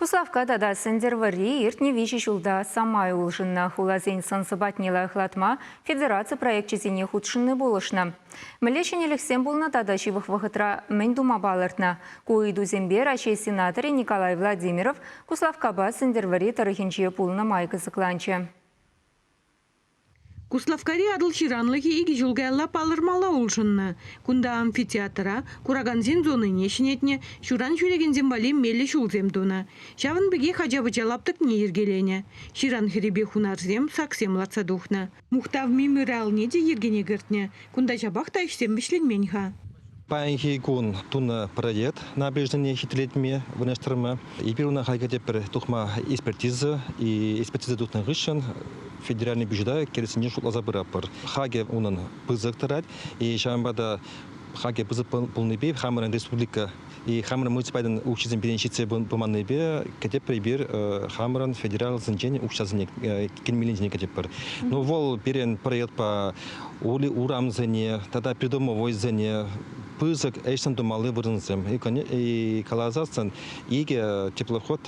Куславкка тата Сӗнтӗрвӑрри иртнӗ виҫӗ ҫулта самай улшӑннӑ. Хуласен сӑн-сӑпатне лайӑхлатма федераци проекчӗсене хутшӑнни пулӑшнӑ. Мӗнле ҫӗнӗлӗхсем пулнӑ тата ҫывӑх вӑхӑтра мӗн тума палӑртнӑ? Ку ыйтусемпе Раҫҫей сенаторӗ Николай Владимиров Куславккапа Сӗнтӗрвӑрри тӑрӑхӗнче пулнӑ май кӑсӑкланчӗ. Куславккари Атӑл ҫыранлӑхӗ икӗ ҫул каялла палӑрмалла улшӑннӑ. Кунта амфитеатра, куракансен зонине ҫӗнетнӗ, ҫуран ҫӳрекенсем валли меллӗ ҫулсем тунӑ. Ҫавӑн пекех ача-пӑча лаптӑкне йӗркеленӗ. Ҫыран хӗррипе хунарсем, саксем лартса тухнӑ. Мухтав мемориалне те йӗркене кӗртнӗ. Кунта ҫапах та ӗҫсем вӗҫленмен-ха. Паянхи кун тунӑ проект набережныйне хитрелетме, вырнаҫтарма. Эпир уна халь кӗтетпӗр тухма экспертиза. И экспертиза тухнӑ хыҫҫӑн федеральный бюджета кӗресинчен шутласа пыратпӑр. Хакӗ унӑн пысӑк тӑрать. И ҫавӑнпа та хакӗ пысӑк пулнипе хамӑрӑн республика и хамӑрӑн муниципалитетӑн укҫисем пирӗн ҫитсе пыманнипе кӗтетпӗр эпир хамӑрӑн федералсенчен укҫасене килмеллинчен кӗтетпӗр. Ну вӑл пирӗн проектпа урамсене тата придомовойсене пысӑк ӗҫсем тумалли вырӑнсем. И каласассӑн икӗ теплоход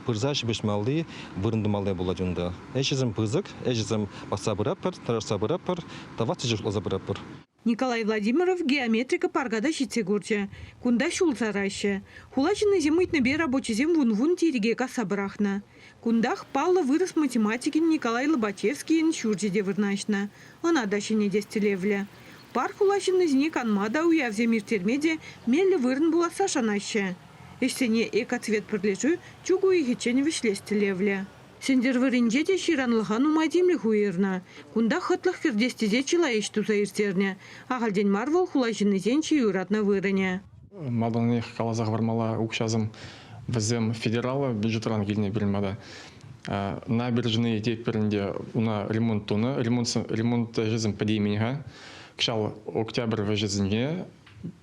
пырса ҫыпӑҫмалли вырӑн тумалли пулать унта. Ӗҫӗсем пысӑк, ӗҫӗсем пӑхса пыратпӑр, тӑрӑшса пыратпӑр, тӑватчӗ шутласа пыратпӑр. Николай Владимиров геометрика парка та ҫитсе курчӗ. Кунта ҫул сараҫҫӗ. Хула ҫыннисем ыйтнипе рабочисем вун-вун тирӗке касса пӑрахнӑ. Кунтах паллӑ вырӑс математикӗн Николай Лобачевскийӗн ҫурчӗ те вырнаҫнӑ. Ӑна та ҫӗнетес тӗллевлӗ. Парк хула ҫыннисене канма та, уявсем ирттерме те меллӗ вырӑн пуласса шанаҫҫӗ. Ӗҫсене Экоцвет пӗрлешӳ чӳк уйӑхӗччен вӗҫлес тӗллевлӗ. Сӗнтӗрвӑрринче те ҫыранлӑха нумай тимлӗх уйӑрнӑ. Кунта хӑтлӑх кӗртес тесе чылай ӗҫ туса ирттернӗ. Ахальтен мар вӑл хула ҫыннисен чи юратнӑ вырӑнӗ. Малтанах каласа хӑвармалла, укҫасем вӗсем федераллӑ бюджетран килнӗ пирӗн пата. Набережные тетпӗр ӗнтӗ, уна ремонт тунӑ. Ремонт, ремонт ӗҫӗсем пӗтеймен-ха. Кӑҫал октябрь вӗҫӗсенче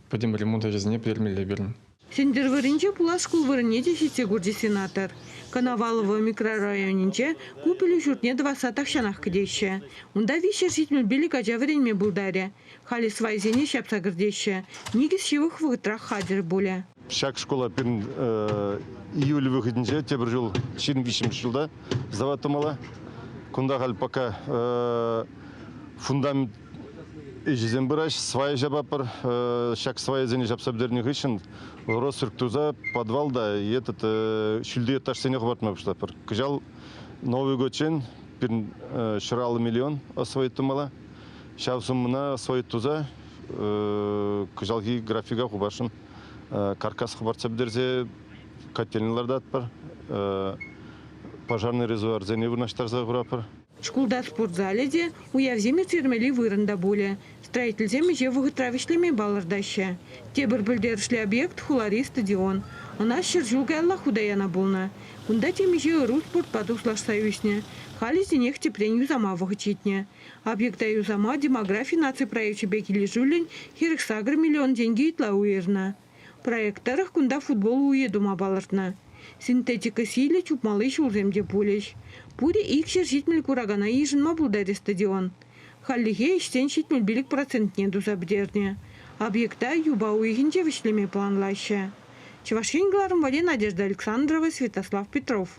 пӗтӗм ремонт ӗҫӗсене пӗтермелле пирӗн. Сӗнтӗрвӑрринче пулас шкул вырӑнне те ҫитсе курчӗ сенатор. Коновалово микрорайонӗнче ку пӗлӳ ҫуртне тӑвасса тахҫанах кӗтеҫҫӗ. Унта 375 ача вӗренме пултарӗ. Халӗ свайсене ҫапса кӗртеҫҫӗ. Никӗс ҫывӑх вӑхӑтрах хатӗр пулӗ. Ҫак шкула пирӗн июль вӑхӑтӗнче тепӗр ҫул 23-мӗш ҫулта сдавать тумалла. Кунта халь пока фундамент ӗҫӗсем пыраҫ, свая ҫапатпӑр. Ҫак свайӑсене ҫапса пӗтернӗ хыҫҫӑн рострик туса подвалта этот ҫӳлти этажсене хӑпартма пуҫлатпӑр. Кӑҫал Новый годчен пирӗн 150 миллион освоить тумалла. Ҫав суммӑна освоить туса кӑҫалхи графика хупасшӑн. Каркас хӑпартса пӗтерсе котельнӑй лартатпӑр. Пожарный резервуарсене вырнаҫтарса хуратпӑр. Шкулта спорт залӗ те, уявсем ирттермелли вырӑн та пулӗ. Строительсем ӗҫе вӑхӑтра вӗҫлеме палӑртаҫҫӗ. Тепӗр пӗлтерӗшлӗ объект – хулари стадион. Ӑна 100 ҫул каялла хута янӑ пулнӑ. Кунта темиҫе ӑру спортпа туслашса ӳснӗ. Халӗ тинех тӗпрен юсама вӑхӑт ҫитнӗ. Объекта юсама демографи наци проекчӗпе килӗшӳллӗн 48 миллион тенкӗ ытла уйӑрнӑ. Проект тӑрӑх кунта футбол уйӗ тума палӑртнӑ. Синтетика сийлӗ чупмалли ҫулсем те пулӗҫ. Пурӗ 270 куракана йышӑнма пултарӗ стадион. Хальлӗхе ӗҫсен 75 процентне туса пӗтернӗ. Объекта юпа уйӑхӗнче вӗҫлеме планлаҫҫӗ. Чӑваш Ен кӑларӑм валли Надежда Александрова, Святослав Петров.